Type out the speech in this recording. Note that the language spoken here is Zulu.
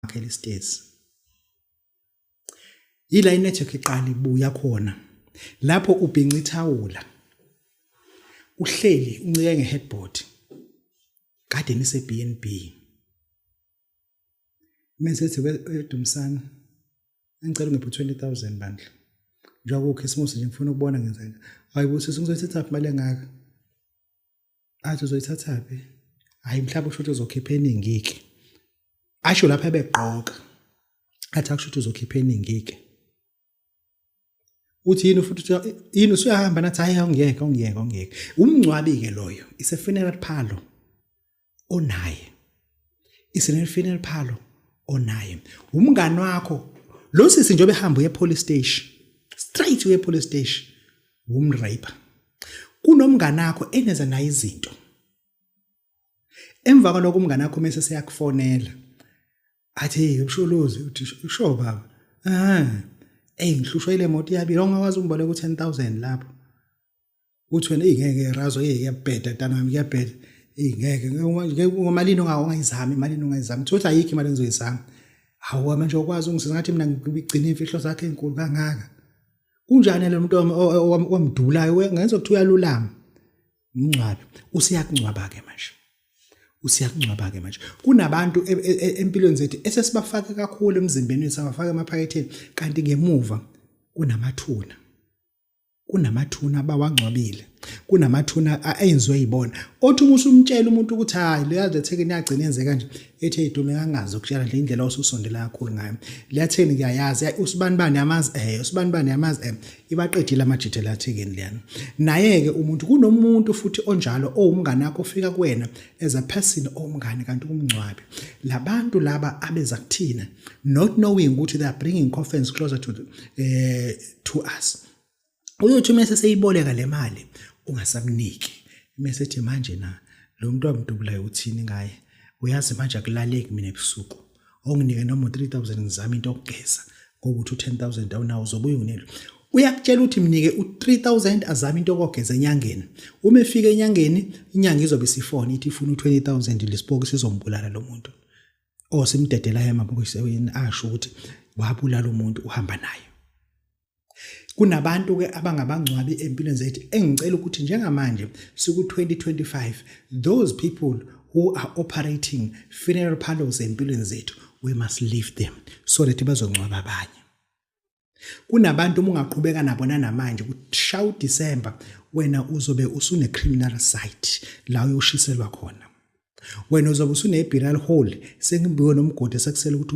Umakhela isitezi. Yila inetwork iqala ibuya khona. Lapho ubhinca ithawula. Uhleli uncike ngeheadboard. Kade nise BNB. Mese ethi weDumsana ngicela ungiphe 20000 bandla. Njengoba ukhisimusi nje ngifuna ukubona ngenza. Hayi busisi ngizoyithatha imali engaka. Athi uzoyithathaphi? Hayi mhlawumbe usho ukuthi uzokhipha eningi-ke. Asho lapha ebegqoka. Athi akusho ukuthi uzokhipha eningi-ke. Uthi yini futhi yini usuyahamba nathi hayi awungiyeke awungiyeke awungiyeke. Umngcwabi-ke loyo is a funeral parlor onaye. Is a funeral parlor onaye. Umngani wakho lo sisi njengoba ehamba uye police station. Straight uye police station. Wumrape. Kunomnganakho eneza naye izinto. Emva kwalokho umnganakho mese seyakufonela. Athi hey usholozi uthi usho baba. Ah, hey ngihlushwa ile moto iyabila ungakwazi ungiboleka u10000 lapho. Uthi wena ingeke razo hey iyabheda ntana wami kuyabheda. Ingeke ngomalini ongayizami imalini ongayizami. Uthi ayikho imali engizoyizama. Hawu manje ukwazi ungisiza ngathi mina ngigcina imfihlo zakhe ezinkulu kangaka. Kunjani lo muntu owamdubulayo ngenza ukuthi uyalulama. Umngcwabi usiyakungcwaba ke manje. Usiyakungcwaba ke manje. Kunabantu e, e, e, empilweni zethu esesibafaka kakhulu emzimbeni wethu sabafaka emaphaketheni kanti ngemuva kunamathuna. Kunamathuna abawangcwabile. Kunamathuna enziwe yibona. Othi uma usumtshela umuntu ukuthi hayi leya lethekeni yagcina yenze kanje ethi eyidume kangazi ukutshela nje indlela osusondela kakhulu ngayo. Leyathekeni ngiyayazi usibanibani yamazi usibanibani yamazi ibaqedile amajitha lathekeni leyana. Naye ke umuntu kunomuntu futhi onjalo owumngane wakho ofika kuwena as a person owumngane kanti umngcwabi. Labantu laba abeza kuthina not knowing ukuthi they are bringing coffins closer to us. Uyothi uma seseyiboleka le mali ungasamniki. Mese ethi manje na lo muntu wamdubulayo uthini ngaye? Uyazi manje akulaleki mina ebusuku. Onginike noma u3000 ngizama into yokugeza ngoba uthi u10000 awunawo uzobuya unginike. Uyakutshela ukuthi mnike u3000 azame into yokugeza enyangeni. Uma efika enyangeni inyanga izobe isifona ithi ifuna u20000 lesipoki sizombulala lo muntu. Osimdedela emaphoyiseni asho ukuthi wabulala umuntu uhamba naye. Kunabantu ke abangabangcwabi empilweni zethu engicela ukuthi njengamanje siku 2025 those people who are operating funeral parlors empilweni zethu we must leave them so that bazongcwaba abanye. Kunabantu uma ungaqhubeka nabo namanje kushaya uDecember wena uzobe usune criminal site la uyoshiselwa khona. Wena uzobe usune burial hole sengimbiwe nomgodi sekusele ukuthi